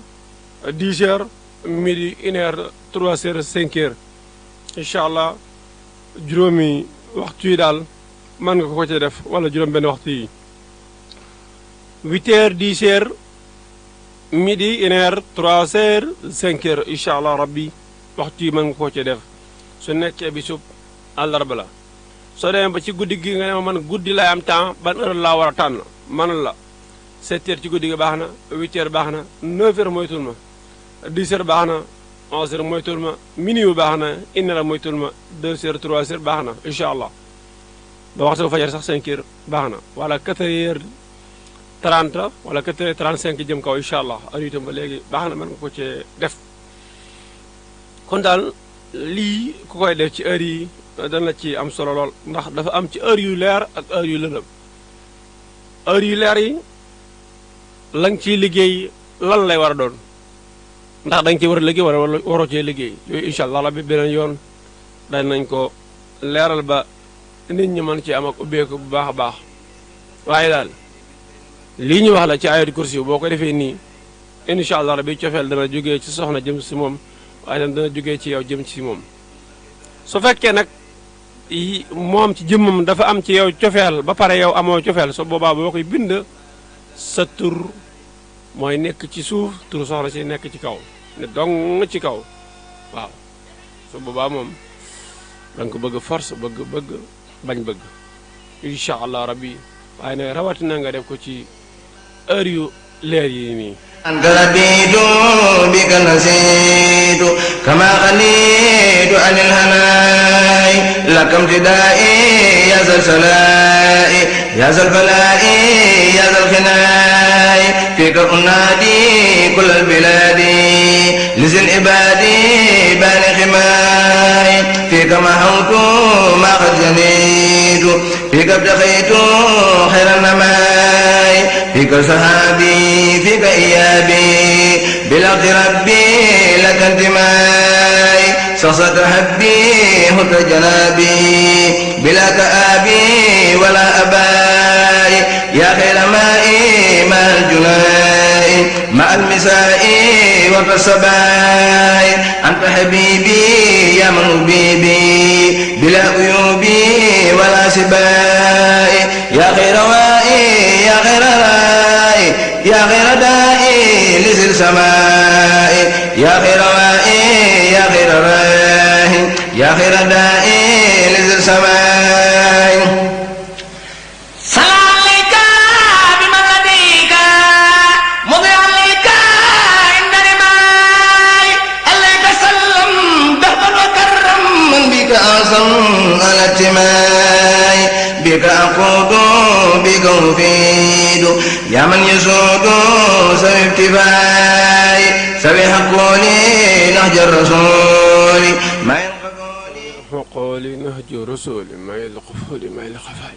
10 heures midi 1 heure 3 heures 5 heures incha allah juróomi waxtu yi daal mën nga ko ci def wala juróom benn waxtu yi 8 heures 10 heures midi 1 heure 3 heures 5 heures incha allah rabbi waxtu yi mën nga ko ci def su nekkee bisub àllarba la soo demee ba ci guddi gi nga ne ma man guddi lay am temps ban heure laa war a tànn man la 7 heures ci guddi gi baax na 8 heures baax na 9 heures moytul ma 10 heures baax na 11 heures moytul ma minuit baax na 1 heure moytul ma 2 heures 3 heures baax na incha allah ba waxtu fajar sax 5 heures baax na wala 4 heures 30 wala 4 heures 35 jëm kaw incha allah heure itam ba léegi baax na mën nga ko cee def kon daal lii ku koy def ci heure yi dana ci am solo lool ndax dafa am ci heure yu leer ak heure yu lëndëm heure yu leer yi la nga ciy liggéey lan lay war a doon ndax da nga ci war a liggéey wala waroo cee liggéey yooyu incha allah la bi beneen yoon dañ nañ ko leeral ba nit ñi mën ci am ak ubbeeku bu baax a baax waaye daal lii ñu wax la ci ayatul kursi boo ko defee nii incha allah bi cofeel dana jógee ci soxna jëm si moom waaye tam dana jógee ci yow jëm ci moom su fekkee nag moom ci jëmmam dafa am ci yow cofeel ba pare yow amoo cofeel so boobaa boo koy bind sa tur mooy nekk ci suuf tur soxna si nekk ci kaw ne dong ci kaw waaw su boobaa moom da nga ko bëgg force bëgg bañ bëgg incha allah rabbi waaye nag rawatina nga def ko ci heure yu leer yi nii أنت ربيت بك نسيت كما غنيت عن الهناء لك امتدائي يا ذا السلاء يا ذا الفلاء يا ذا الخناء فيك أنادي كل البلاد لذي العباد بان خماي فيك محوت ما قد جنيت فيك ابتغيت خير النماء فيك صحابي فيك إيابي بلغت ربي لك انتماي صصت حبي هت جنابي بلا كآبي ولا أباي يا خير مائي مع الجناء مع المساء والصباي أنت حبيبي يا من حبيبي بلا عيوبي ولا سباي يا خير وائي يا خير رائي يا خير دائي لذي السماء يا خير وائي يا خير رائي يا خير دائي لذي السماء سلام عليك بمن لديك مضيعا لك عند رماي عليك سلم دهبا وكرم من بك أعظم على اتماي بك أقود بك أفيد يا من يسود سوي ابتفاي سوي حقولي نهج الرسول ما xooli nahju rasuli may la xufuli may la xafaay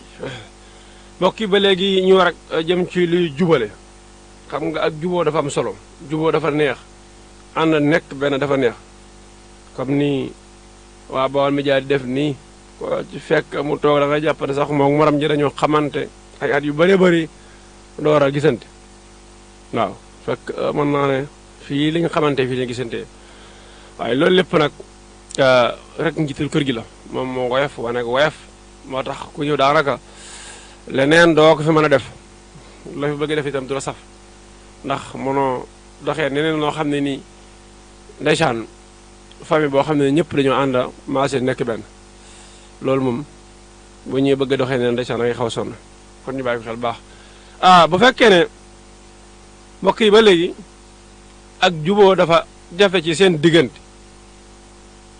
mbokk yi ba léegi ñu war a jëm ci luy jubale xam nga ak juboo dafa am solo juboo dafa neex ànd nekk benn dafa neex comme ni waa Baol Média di def nii ko ci fekk mu toog da nga jàpp ne sax moom morom ji dañoo xamante ay at yu bëree bëri door a gisante waaw fekk mën naa ne fii li nga xamante fii lañ gisante waaye loolu lépp nag rek njiital kër gi la moom moo woyof wane ko woyof moo tax ku ñëw daanaka leneen doo ko fi mën a def la fi bëgg def itam du la saf ndax mënoo doxee neneen noo xam ne nii ndeysaan famille boo xam ne ñëpp dañoo ànd maase nekk benn loolu moom bu ñuy bëgg a doxee neneen ndeysaan da ngay xaw a sonn kon ñu bàyyi ko xel baax bu fekkee ne mbokk yi ba léegi ak juboo dafa jafe ci seen diggante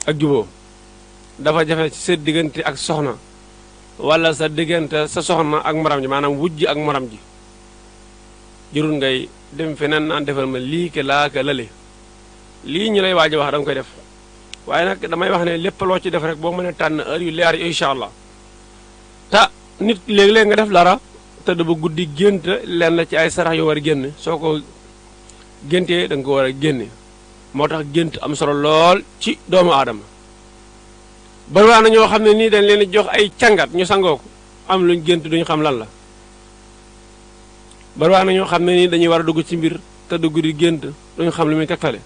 ak juboo dafa jafe ci sa diggante ak soxna wala sa diggante sa soxna ak morom ji maanaam wujj ak morom ji jërul ngay dem feneen naan defal ma lii ke laa ke lale lii ñu lay waaj a wax da nga koy def waaye nag damay wax ne lépp loo ci def rek boo mën a tànn heure yu leer yi incha allah te nit léeg-léeg nga def dara te da ba guddi gént leen la ci ay sarax yu war a génn soo ko géntee da nga ko war a génne moo tax gént am solo lool ci doomu aadama bari waa na ñoo xam ne nii dañ leen di jox ay càngat ñu sangoo ko am luñ gént duñu xam lan la bari waa na ñoo xam ne nii dañuy war a dugg ci mbir te du guddi gént duñu xam li muy tegtale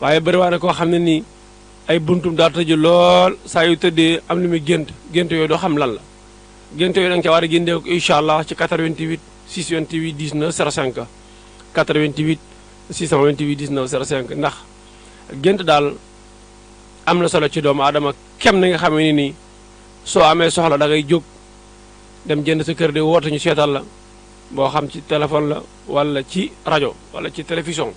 waaye bëri waa ne koo xam ne nii ay buntum daa tëju lool saa yu tëddee am li muy gént yooyu doo xam lan la gént yooyu da nga ca war a génne ko incha allah ci 88 628 19 05 88 628 19 05 ndax gént daal am na solo ci doomu aadama kem ni nga xamee ni nii soo amee soxla da ngay jóg dem jënd sa kër di woote ñu seetal la boo xam ci téléphone la wala ci rajo wala ci télévision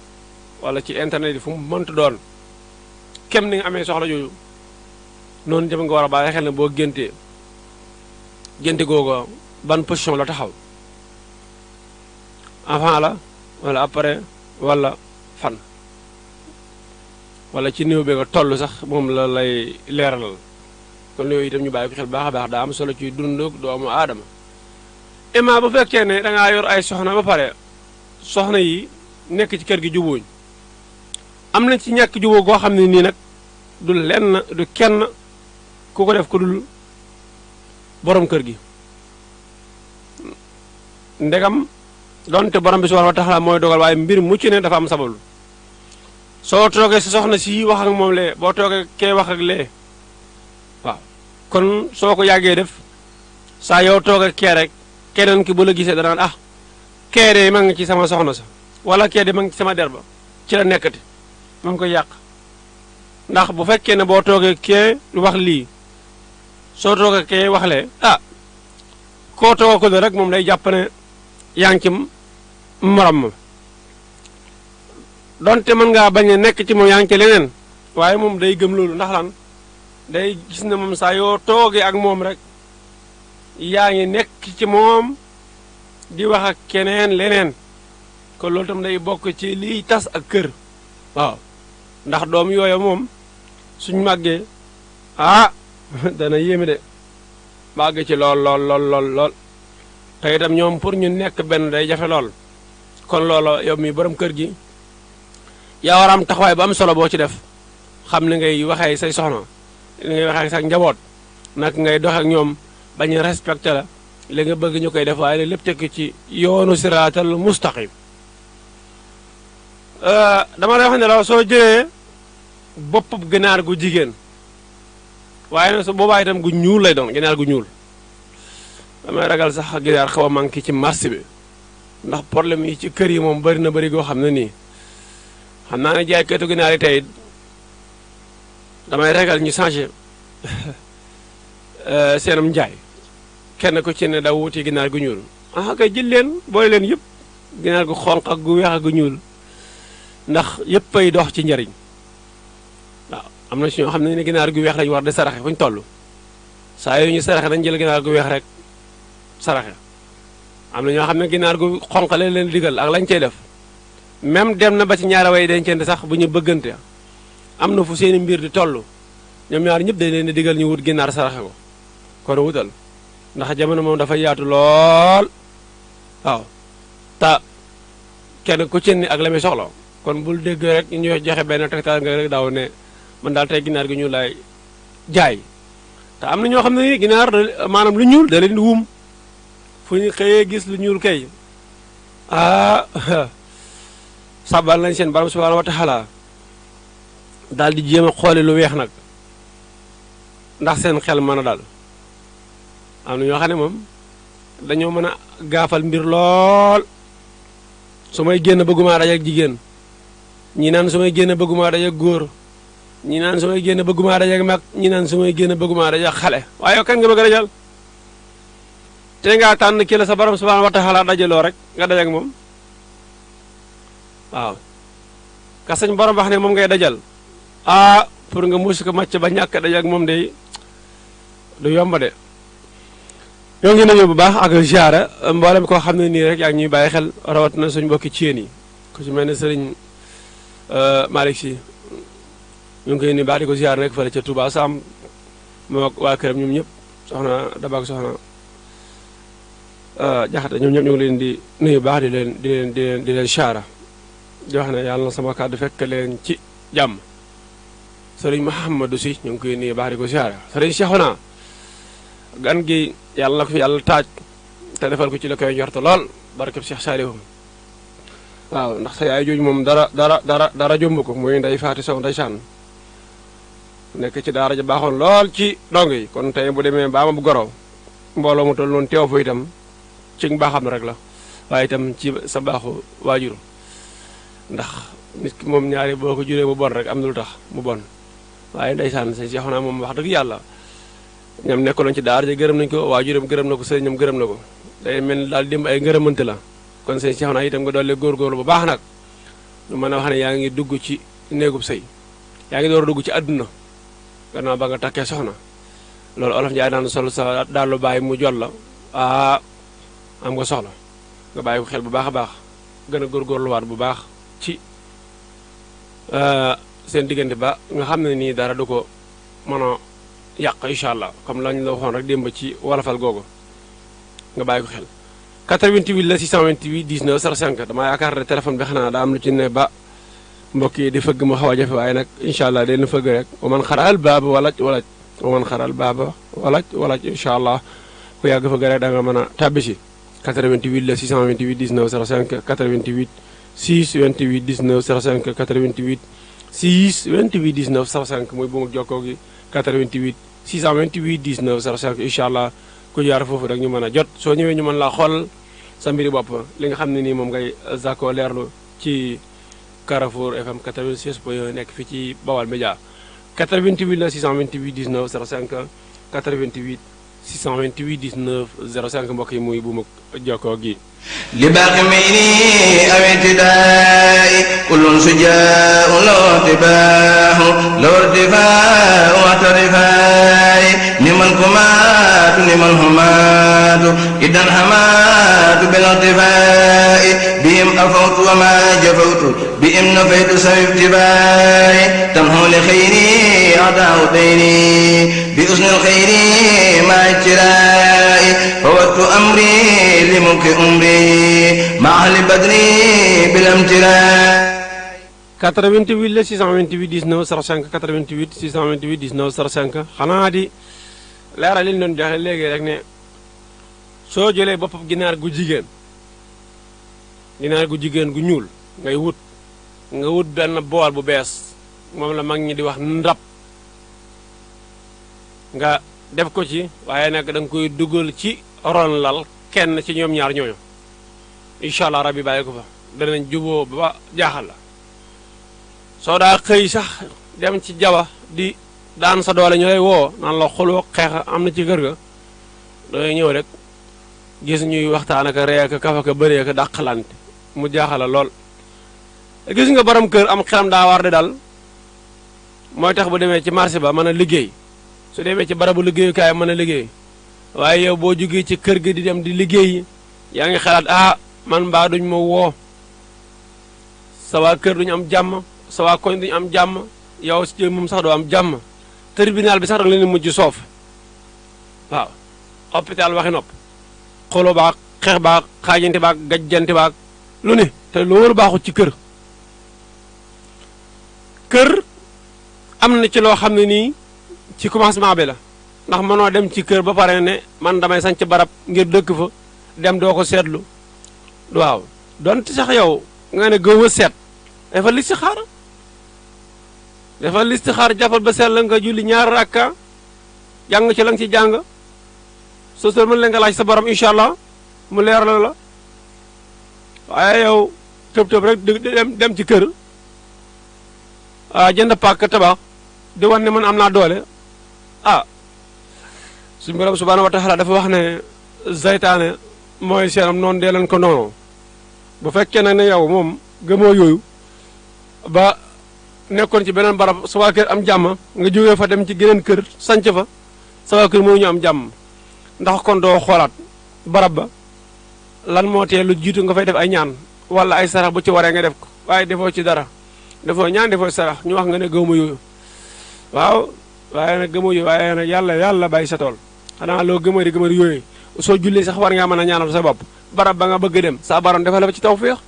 wala ci internet yi fu mu mënta doon kem ni nga amee soxla jooju noonu jëm nga war a bàyyi xel ne boo géntee génte googu ban position la taxaw avant la wala après wala fan wala ci néew bi nga toll sax moom la lay leeralal kon yooyu itam ñu bàyyi ko xel baax a baax daa am solo ci dunduk doomu aadama ima bu fekkee ne dangaa yor ay soxna ba pare soxna yi nekk ci kër gi jubuñ am na ci ñàkk juboo goo xam ne nii nag du lenn du kenn ku ko def ku dul borom kër gi ndegam donte borom bi subhanahu wa taala mooy dogal waaye mbir mucc ne dafa am sabablu soo toogee sa soxna si wax ak moom lee boo toogee kee wax ak lee waaw kon soo ko yàggee def saa yow toogee kee rek keneen ki bu la gisee danaan ah kee de ma ngi ci sama soxna sa wala kee de ma ngi ci sama der ba ci la nekkati ma ngi koy yàq ndax bu fekkee ne boo toogee kee wax lii soo toogee kee wax lee ah koo toogee ko rek moom day jàpp ne yaa ngi ci morom ma donte mën ngaa bañ a nekk ci moom yaa ngi ci leneen waaye moom day gëm loolu ndax lan day gis ne moom saa yoo toogee ak moom rek yaa ngi nekk ci moom di wax ak keneen leneen kon loolu tam day bokk ci liy tas ak kër waaw ndax doom yooyu moom suñ màggee ah dana yéeme de màgg ci lool te itam ñoom pour ñu nekk benn day jafe lool kon loolu yow mi borom kër gi yaa war a am taxawaay bu am solo boo ci def xam ni ngay waxee say soxna li ngay waxee sa njaboot nag ngay dox ak ñoom bañ a respecté la li nga bëgg ñu koy def waaye lépp tekk ci yoonu siraatal mustaqim dama lay wax ne la soo jëlee bopp ginaar gu jigéen waaye nag su boobaa itam gu ñuul lay doon ginaar gu ñuul damay ragal sax ginaar xaw a manqué ci marché bi ndax problème yi ci kër yi moom bari na bari goo xam ne nii xam naa ne jaaykatu ginaar yi tey damay ragal ñu changé seenam njaay kenn ku ci ne da wuti ginaar gu ñuul ah kay jël leen boole leen yëpp ginaar gu xonq ak gu weex ak gu ñuul ndax yëpp ay dox ci njariñ waaw am na si ñoo xam ne ginaar gu weex lañu war di saraxe fu ñu toll saa yooyu ñu saraxe dañ jël ginaar gu weex rek saraxe am na ñoo xam ne ginaar gu xonq leen leen digal ak lañ cey def même dem na ba ci ñaari way dencante sax bu ñu bëggante am na fu seeni mbir di toll ñoom ñaar ñëpp dañ leen di digal ñu wut ginaar saraxe ko kon wutal ndax jamono moom dafa yaatu lool waaw ta kenn ku ci ne ak la muy soxla kon bul dégg rek ñu joxe benn tegtal nga rek daaw ne man daal tey ginaar gi ñuul laay jaay te am na ñoo xam ne ni ginaar maanaam lu ñuul da leen di wum fu ñu xëyee gis lu ñuul kay ah sabal nañ seen borom subhanahu wa taala daal di jéem a xoole lu weex nag ndax seen xel mën a dal am na ñoo xam ne moom dañoo mën a gaafal mbir lool su may génn bëgguma daje ak jigéen ñi naan su may génn bëgguma daje ak góor ñi naan su may génn bëgguma daje ak mag ñi naan su may génn bëgguma daje ak xale waaye kan nga bëgg a dajal te ngaa tànn ki la sa borom subhanahu wa taala dajaloo rek nga daje ak moom waaw ka sañ borom wax ne moom ngay dajal ah pour nga muus ko màcc ba ñàkk daje ak moom de du yomb de ñoo ngi nañu bu baax ak ziara mboolem koo xam ne nii rek yaa ngi ñuy bàyyi xel rawat na suñu mbokki ceen yi ku ci mel ne sëriñ Malick si ñu ngi koy ni baax di ko ziara nekk fële ca Touba Sam moo waa këram ñoom ñëpp soxna Daba ak soxna Jaxate ñoom ñëpp ñu ngi leen di nuyu baax di leen ziara di wax ne yàlla na sama kàddu fekk leen ci jàmm sëriñ Mouhamadou si ñu ngi koy nuyu baax di ko ziara sëriñ Cheikhouna gan gi yàlla na ko fi yàlla taaj te defal ko ci la koy njorte lool barkeb Cheikh Saliou waaw ndax sa yaay jooju moom dara jomb ko muy Ndey Faati Sow ndeysaan nekk ci daara ja baaxoon lool ci dong yi kon tey bu demee ba bu goro mbooloo mu toll noonu teew fa itam ci baaxam rek la waaye itam ci sa baaxu waajur ndax nit ki moom ñaari boo ko juree mu bon rek am na lu tax mu bon waaye ndeysaan sëñ Cheikh naa moom wax dëgg yàlla ñoom nekkaloon ci daara ja gërëm nañ ko waajuram gërëm na ko sëriñam gërëm na ko day mel ni daal démb ay ngërëmante la kon sëñ Cheikh naa itam nga dolli góorgóorlu bu baax nag ñu mën a wax ne yaa ngi dugg ci néegub sëy yaa ngi door a dugg ci àdduna gannaaw ba nga takkee soxna loolu olof Njaay daan sol sa daal lu bàyyi mu jot la am nga soxla nga bàyyi ko xel bu baax a baax gën a góorgóorluwaat bu baax ci seen diggante ba nga xam ne nii dara du ko mën a yàq incha allah comme lañ la waxoon rek démb ci wolofal googu nga bàyyi ko xel 88 la 628 19 05 damaa yaakaar ne téléphone bi xanaa daa am lu ci ne ba mbokk yi di fëgg mu xaw a jafe waaye nag incha allah day na fëgg rek wa man xaral baaba walaj wa man xaral baaba walaj incha allah ku yàgg fëgg rek da nga mën a tàbbi si 88 la 628 19 05 88 628 19 05 88 628 19 05 muy bu mu jokkoo gi 88 628 19 05 incha allah ku jaar foofu rek ñu mën a jot soo ñëwee ñu mën laa xool sa mbiri bopp li nga xam ne nii moom ngay zakko leerlu ci Carrefour FM 96.1 nekk fii ci Bawal Média 88 la 628 19 05 88 628 19 05 mbokk yi muy bu mu jokkoo gi li baaxi may ni awentidaay kullun sujaa lawtibaahu lawtibaahu watarifaay niman kumaatu niman humaatu idan hamaatu bilatifaay bihim afawtu wa ma jafawtu bihim nafaytu sawibtibaay tamhu li xayri adaaw dayni bi usnil xayri ma ictiraay fawattu amri li mukki umri maali badri bilamtiraay 88 la 628 19 05 88 628 19 05 xanaa di leeral li ñu doon joxe léegi rek ne soo jëlee boppam ginaar gu jigéen gu ñuul ngay wut nga wut benn bool bu bees moom la mag ñi di wax ndab nga def ko ci waaye nag da nga koy dugal ci ron lal kenn ci ñoom ñaar ñooñu incha allah rabbi bàyyi ko fa danañ juboo ba jaaxal la soo daa xëy sax dem ci jaba di daan sa doole ñu lay woo naan la xuloo xeex am na ci kër ga dangay ñëw rek gis ñuy waxtaan ak ree ak kafa ka bëree ak dàqalante mu jaaxala lool gis nga borom kër am xelam daa war de dal mooy tax bu demee ci marché ba mën a liggéey su demee ci barabu liggéeyukaay mën a liggéey waaye yow boo jógee ci kër gi di dem di liggéey yaa ngi xalaat man mbaa duñ ma woo sa waa kër duñu am jàmm sa waa koñ duñu am jàmm yow si moom sax doo am jàmm tribunal bi sax da leen mujj soof waaw hôpital waxi nopp xolo baak xeex baak xaajante baak gajjante baak lu ne te loolu baaxut ci kër am na ci loo xam ne nii ci commencement bi la ndax mënoo dem ci kër ba pare ne man damay sanc barab ngir dëkk fa dem doo ko seetlu waaw donte sax yow nga ne gëw a seet dafa listixaar jàppal ba seet la nga julli ñaar rakka jàng ci la nga ci jàng soo sel mën la nga laaj sa borom incha allah mu leer la waaye yow tëb rek dem ci kër jënd pàkk tabax di wan ne man am naa doole suñu borom subhaanahu wa taala dafa wax ne zaytaane mooy seenam noonu dee leen ko noonu bu fekkee nag ne yow moom gëmoo yooyu ba nekkoon ci beneen barab sa waa kër am jàmm nga jógee fa dem ci geneen kër sanc fa sa waa kër mënuñu am jàmm ndax kon doo xoolaat barab ba lan moo tee lu jiitu nga fay def ay ñaan wala ay sarax bu ci waree nga def ko waaye defoo ci dara defoo ñaan defoo sarax ñu wax nga ne gëwma yooyu waaw waaye nag gëmoo yooyu waaye nag yàlla bàyyi sa tool xanaa loo gëmari yooyu soo jullee sax war ngaa mën a ñaanal sa bopp barab ba nga bëgg dem sa baroon defal la fa ci tawfeex